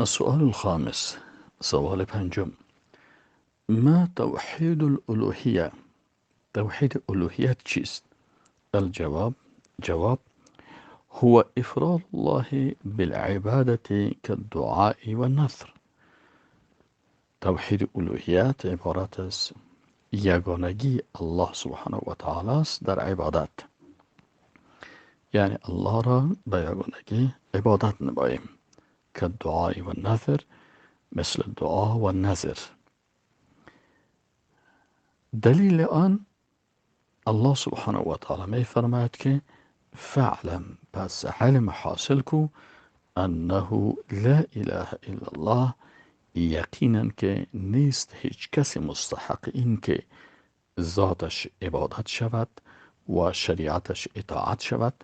السؤال الخامس، سوال پنجم: ما توحید الالوهیه؟ توحید الوهیت چیست؟ الجواب، جواب: هو افراد الله بالعبادة كالدعاء والنذر. توحید الوهیت عبارت از یگانگی الله سبحانه و تعالی است در عبادت، یعنی الله را به یگانگی عبادت نماییم، که دعای و نذر، مثل دعا و نذر. دلیل آن الله سبحانه و تعالی می فرماید که فاعلم، پس علم حاصل کو، انه لا اله الا الله، یقینا که نیست هیچ کسی مستحق این که ذاتش عبادت شود و شریعتش اطاعت شود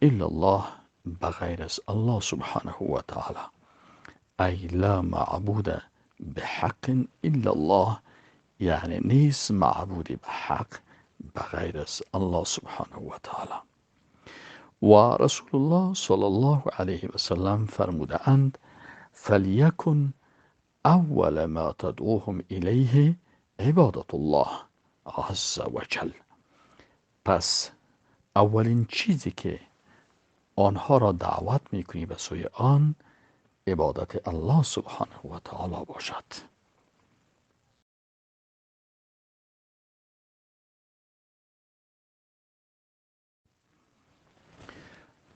الا الله، بغیر از الله سبحانه و تعالی. ای لا معبود بحق الا الله، یعنی نیست معبودی به حق بغیر از الله سبحانه و تعالی. و رسول الله صلی الله علیه و سلم فرموده اند: فلیکن اول ما تدعوهم الیه عبادت الله عز وجل. پس اولین چیزی که آنها را دعوت میکنی به سوی آن، عبادت الله سبحانه و تعالی باشد.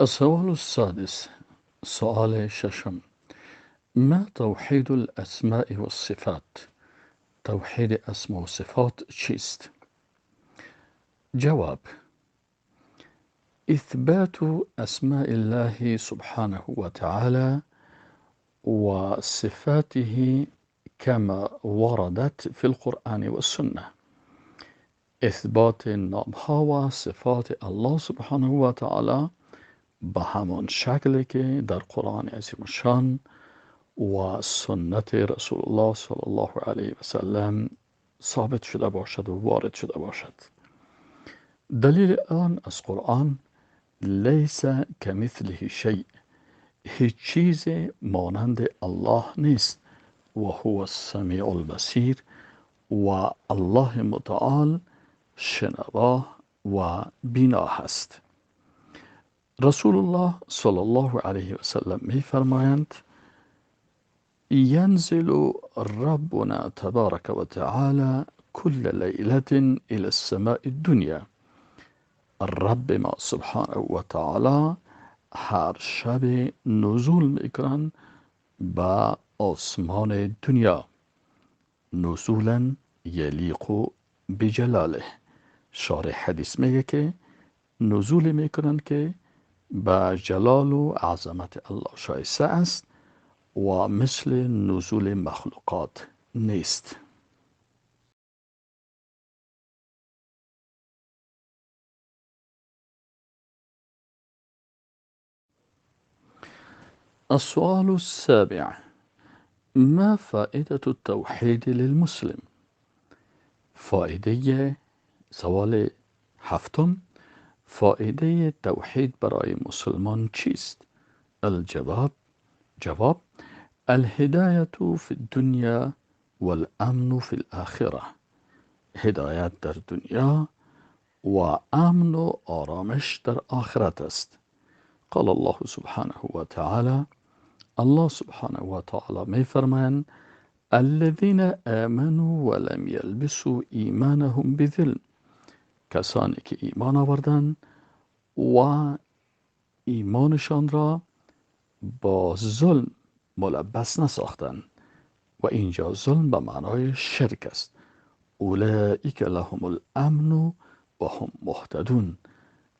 السؤال السادس، سؤال ششم: ما توحید الاسماء والصفات؟ توحید اسماء و صفات چیست؟ جواب: اثبات اسماء الله سبحانه وتعالى وصفاته كما وردت في القرآن والسنة. اثبات نامها و صفات الله سبحانه و تعالی به همان شکلی که در قرآن عظیم الشان و سنت رسول الله صلی الله علیه و سلم ثابت شده باشد و وارد شده باشد. دلیل آن از قرآن: لیس کمثله شیء، هیچ چیز مانند الله نیست، و هو السمیع البصیر، و الله متعال شنوا و بینا هست. رسول الله صلی الله علیه و سلم می فرمایند: ينزل ربنا تبارك وتعالى كل ليلة إلى السماء الدنيا. رب ما سبحانه وتعالى هر شب نزول میکنن به آسمان دنیا، نزولا یلیق بجلاله. شارح حدیث میگه که نزول میکنن که به جلال و عظمت الله شایسته است و مثل نزول مخلوقات نیست. السؤال السابع: ما فائدة التوحید للمسلم؟ فایده سوال هفتم: فایده توحید برای مسلمان چیست؟ الجواب، جواب: الهدایة فی الدنیا والامن فی الآخرة. هدایت در دنیا و امن و آرامش در آخرت است. قال الله سبحانه وتعالى، الله سبحانه وتعالى می فرمایند: الذين آمنوا ولم يلبسوا ایمانهم بظلم. کسانی که ایمان آوردند و ایمانشان را با ظلم ملبس نساختند، و اینجا ظلم به معنای شرک است. اولئک لهم الامن و هم مهتدون.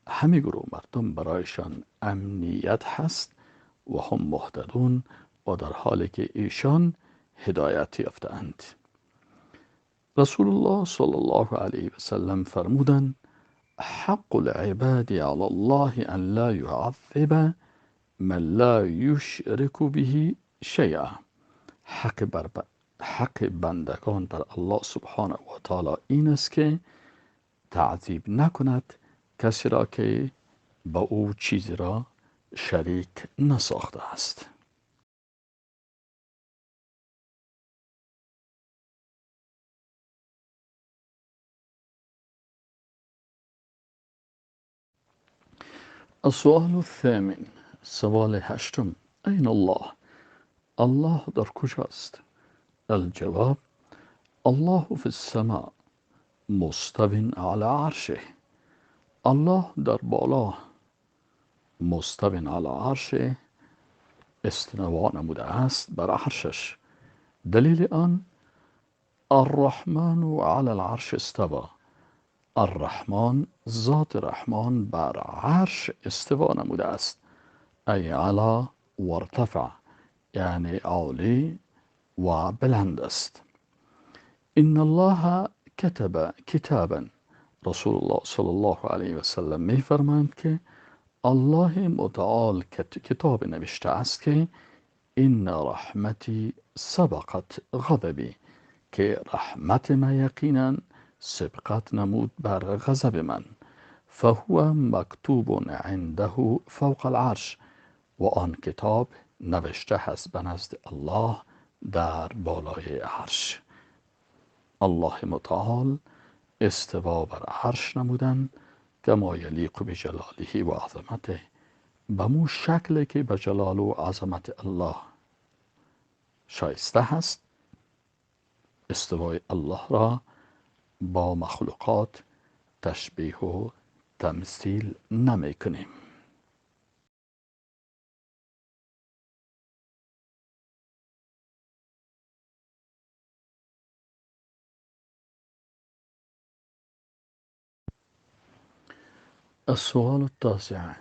همه گروه مردم برایشان امنیت هست و هم مهتدون، و در حالی که ایشان هدایت یافته‌اند. رسول الله صلی الله علیه و سلم فرمودند: حق العباد علی الله ان لا يعذب من لا يشرك به شیئا. حق بندگان بر الله سبحانه و تعالی این است که تعذیب نکند کسی را که با او چیزی را شریک نساخته است. السؤال الثامن، سوال هشتم: أين الله؟ الله در کجاست؟ الجواب: الله في السماء مستو على عرشه. الله در بالا مستو على عرشه، استوا نموده است بر عرشش. دلیل آن: الرحمن على العرش استوى. الرحمن، ذات رحمان بر عرش استوا نموده است، ای علا وارتفع، یعنی عالی و بلند است. ان الله كتب کتابا. رسول الله صلی الله علیه و سلم می فرمایند که الله متعال کتاب نوشته است که ان رحمتی سبقت غضبی، که رحمت من یقینا سبقت نمود بر غضب من. فهو مکتوب عنده فوق العرش، و آن کتاب نوشته هست به نزد الله در بالای عرش. الله متعال استوا بر عرش نمودن کما یلیق بجلاله و عظمته، به مو شکلی که به جلال و عظمت الله شایسته هست. استوای الله را با مخلوقات تشبیه و تمثیل نمی کنیم. السؤال التاسع،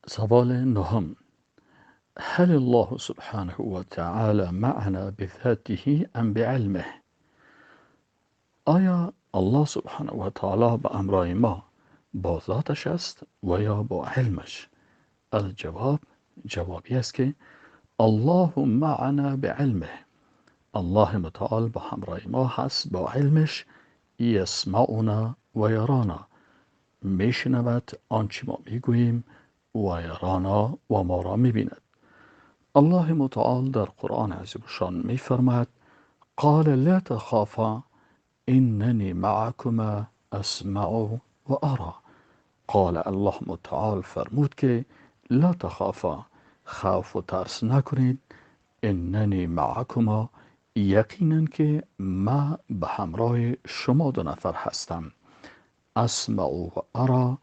سوال نهم: هل الله سبحانه وتعالى معنا بذاته ام بعلمه؟ آیا الله سبحانه و تعالی به امرای ما با ذاتش است و یا با علمش؟ الجواب، جوابی است که الله معنا بعلمه. الله متعال با همراه ما هست با علمش. یسمعنا و یرانا، میشنود آنچه ما میگوییم، و یرانا و ما را میبیند. الله متعال در قرآن عظیم الشان میفرماید: قال لا تخافا اننی معکما اسمع و ارا. قال، الله متعال فرمود که لا تخافا، خوف و ترس نکنید، اننی معکما، یقینا که ما به همراه شما دو نفر هستم، اسمع و ارا،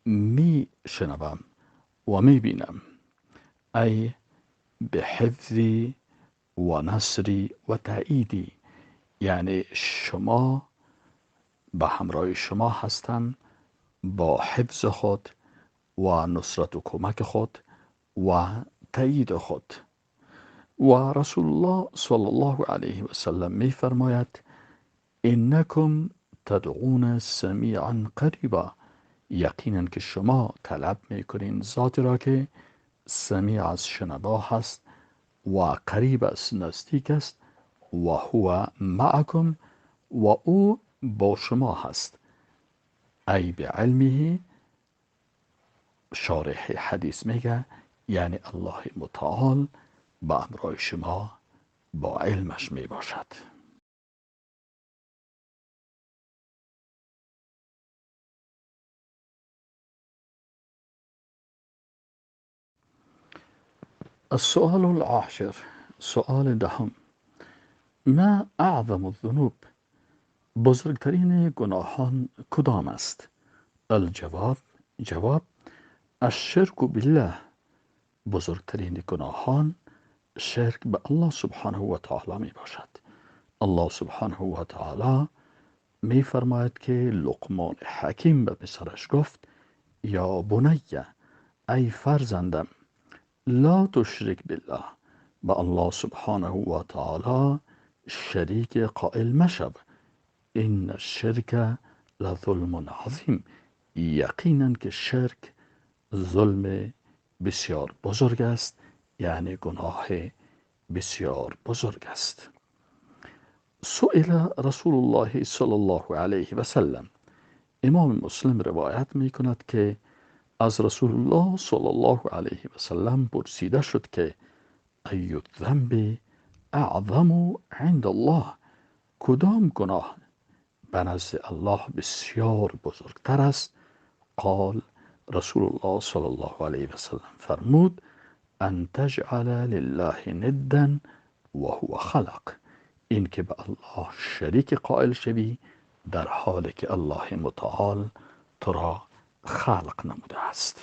می شنوم و می بینم، ای بحفظی و نصری و تأییدی، یعنی شما به همراه شما هستم با حفظ خود و نصرت و کمک خود و تأیید خود. و رسول الله صلی الله علیه و سلم می فرماید: انکم تدعون سمیعا قریبا، یقینا که شما طلب میکنین ذات را که سمیع از شنوا هست و قریب است، نزدیک است، و هو معکم، و او با شما هست، ای بعلمه. شارح حدیث میگه یعنی الله متعال با امرای شما با علمش می باشد. السؤال العاشر، سؤال دهم: ما اعظم الذنوب؟ بزرگترین گناهان کدام است؟ الجواب، جواب: الشرک بالله، بزرگترین گناهان شرک به الله سبحانه و تعالی می باشد. الله سبحانه و تعالی می فرماید که لقمان حکیم به پسرش گفت: یا بنی، ای فرزندم، لا تشرک بالله، به الله سبحانه و تعالی شریک قائل مشو، ان الشرک لظلم عظیم، یقینا که شرک ظلم بسیار بزرگ است، یعنی گناه بسیار بزرگ است. سئل رسول الله صلی الله علیه و سلم، امام مسلم روایت می کند که از رسول الله صلی الله علیه و سلم پرسیده شد که ای الذنب اعظم عند الله، کدام گناه به نزد الله بسیار بزرگتر است؟ قال، رسول الله صلی الله علیه و سلم فرمود: ان تجعل لله ندا و هو خلق، این که به الله شریک قائل شوی در حالی که الله متعال تو را خلق نموده است.